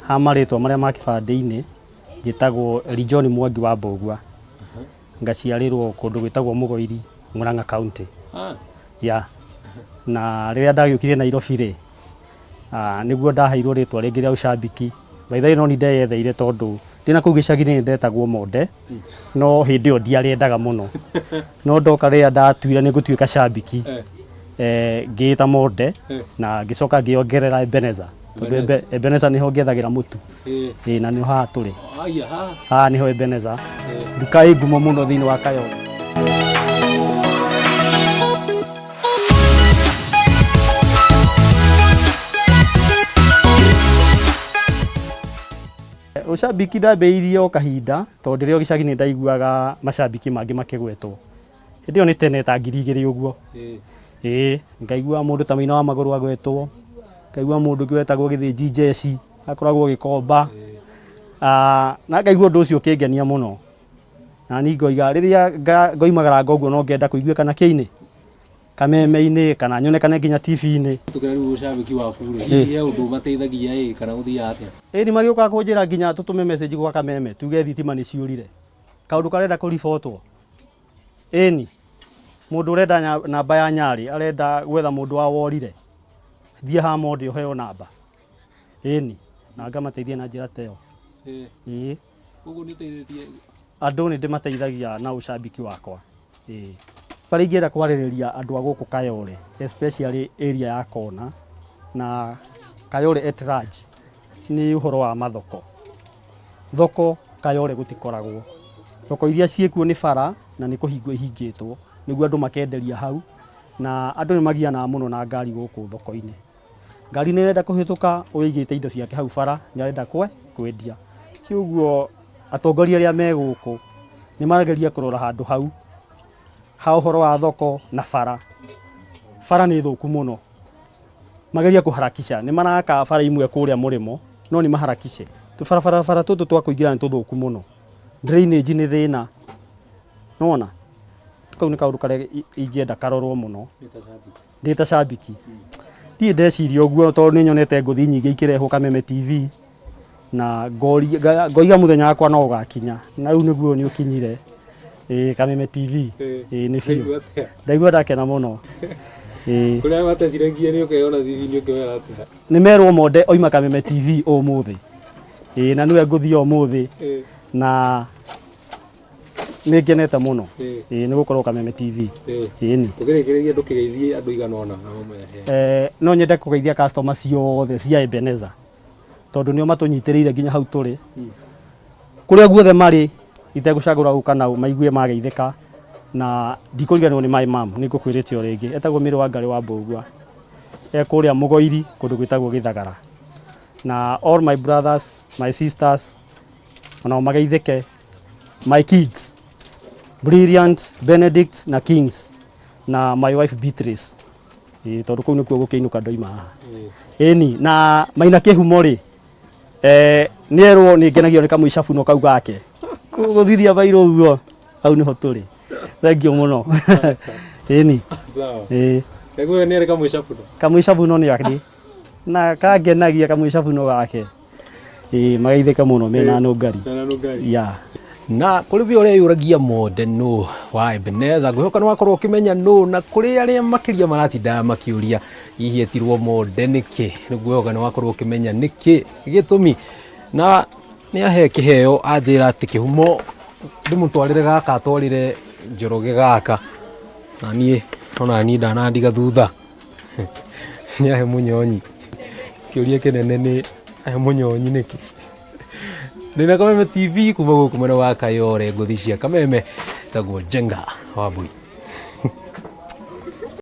Ha marĩtwa marĩa ma kĩbandĩ-inĩ njĩtagwo Eli John Mwangi wa Mbũgua, ngaciarĩrwo kũndũ gwĩtagwo Mũgoiri, Murang'a County. Ya na rĩrĩa ndagĩũkire Nairobi rĩ, nĩguo ndaheirwo rĩtwa rĩngĩ rĩa ũcambiki. By the way no ni ndeyetheire tondũ ndĩna kũu gĩcagi-inĩ nĩ ndetagwo Monde, no hĩndĩ ĩyo ndiarĩendaga mũno, no ndoka rĩrĩa ndatuire nĩ ngũtuĩka cambiki, ngĩĩta Monde na ngĩcoka ngĩongerera Ebeneza tondũ Ebeneza nĩho ngĩethagĩra mũtu. Ĩĩ, na nĩho haha tũrĩ. Haha nĩho Ebeneza, nduka ĩ ngumo mũno thĩinĩ wa Kayole. Ũcambiki ndambĩrĩirie o kahinda tondũ ndĩrĩ o gĩcagi nĩ ndaiguaga macambiki mangĩ makĩgwetwo. Hĩndĩ ĩyo nĩ tene ta 2000 ũguo. Ĩĩ, ngaigua mũndũ ta Maina wa Magũrũ agwetwo, ngaigua mũndũ ũngĩ wetagwo Gĩthĩnji Njeci akoragwo Gĩkomba, na ngaigua ũndũ ũcio ũkĩngenia mũno. Na niĩ ngoiga rĩrĩa ngoimagaranga ũguo no ngenda kũiguĩkana kĩ-inĩ, kameme-inĩ kana nyonekane nginya TV-inĩ. Tũkĩra rĩu ũcambĩki waku rĩ, hihi he ũndũ ũmateithagia ĩ kana gũthiaga atĩa? Ĩni magĩũkaga kũnjĩra nginya tũtũme message gwa kameme tuge thitima nĩ ciũrire, kaũndũ karenda kũribotwo. Ĩni, mũndũ ũrenda namba ya Nyarĩ arenda gwetha mũndũ wa worire, thiĩ ha Monde ũheo namba. Ĩni, na ngamateithia na njĩra ta ĩyo. Ĩĩ. Koguo nĩ ũteithĩtie andũ? Nĩ ndĩmateithagia na ũcambiki wakwa. Ĩĩ. Harĩa ingĩenda kwarĩrĩria andũ a gũkũ Kayole, especially area ya Kona na Kayole at large, nĩ ũhoro wa mathoko. Thoko Kayole gũtikoragwo. Thoko iria ciĩkuo nĩ bara na nĩ kũhingwo ihingĩtwo nĩguo andũ makenderia hau, na andũ nĩ magianaga mũno na ngari gũkũ thoko-inĩ. Ngari nĩ ĩrenda kũhĩtũka ũigĩte indo ciake hau bara nĩ arenda kwendia. Kwoguo atongoria arĩa me gũkũ nĩ marageria kũrora handũ hau ha ũhoro wa thoko na bara. Bara nĩ thũku mũno, magerie kũharakisha, nĩ maraka bara imwe kũrĩa mũrĩmo no nĩ maharakice. Tũbarabara tũtũ twa kũingĩra nĩ tũthũku mũno, drainage nĩ thĩna, nĩwona? Kau nĩ kaũndũ karĩa ingĩenda karorwo mũno. Ndĩ ta cambiki ndirĩ ndeciria ũguo tondũ nĩ nyonete ngũthi nyingĩ ikĩrehwo Kameme TV na ngoiga mũthenya wakwa no ũgakinya, na rĩu nĩguo nĩ ũkinyire. Ĩĩ, Kameme TV. Ĩĩ, nĩ biũ ndaigua ndakena mũno. Ĩĩ. Kũrĩa mateciragia nĩ ũkeyona TV-inĩ, ũkĩwera atĩa? Nĩ merwo Monde oima Kameme TV ũmũthĩ. Ĩĩ, na nĩwe ngũthiĩ ũmũthĩ na nĩ ngenete mũno. Ĩĩ, nĩ gũkorwo Kameme TV. Ĩĩ ni. Tũkĩrĩkĩrĩria, ndũkĩgeithie andũ igana ũna na ũmehe. No nyende kũgeithia customer ciothe cia Ebeneza tondũ nĩo matũnyitĩrĩire nginya hau tũrĩ. Kũrĩa guothe marĩ itegũcagũra ũ kana ũ, maigue mageithĩka, na ndikũriganĩrwo nĩ my mom, nĩ ngũkwĩrĩte o rĩngĩ, etagwo Mĩrĩ wa Ngarĩ wa Mbũgua, e kũrĩa Mũgoiri kũndũ gwĩtagwo Gĩthagara, na all my brothers, my sisters, onao mageithĩke, my kids Brilliant, Benedict na Kings, na my wife Beatrice. Ĩĩ, tondũ kũu nĩkuo gũkĩinũka ndoima haha. Ĩni, na Maina Kĩhumo rĩ, nĩ erwo nĩ ngenagio nĩ kamũicabuno kau gake gũthithia bairũ ũguo, hau nĩho tũrĩ. Thank you mũno. Ĩni. Sawa. Ĩĩ. Kaiguo nĩ arĩ kamũicabuno. Kamũicabuno nĩ akĩ na kangenagia kamũicabuno gake. Ĩĩ, magaithĩka mũno mena nũngari. Mena nũngari. Ya. Na kũrĩ we ũrĩa yũragia Monde nũ wa Ebeneza, ngwĩhoka nĩ wakorwo ũkĩmenya nũ, na kũrĩ arĩa makĩria maratindaga makĩũria hihi etirwo Monde nĩkĩ, nĩ ngwĩhoka nĩ wakorwo ũkĩmenya nĩkĩ gĩtũmi. Na nĩ ahe kĩheo, anjĩra atĩ kĩhumo ndĩmũtwarĩre gaka, atwarĩre Njoroge gaka, na niĩ ona niĩ ndanandiga thutha. Nĩ ahe mũnyonyi. Kĩũria kĩnene nĩ ahe mũnyonyi nĩkĩ? Ndĩna Kameme TV kuma gũkũ mwena wa Kayore, ngũthi cia Kameme, tagwo Njenga wa Mbui.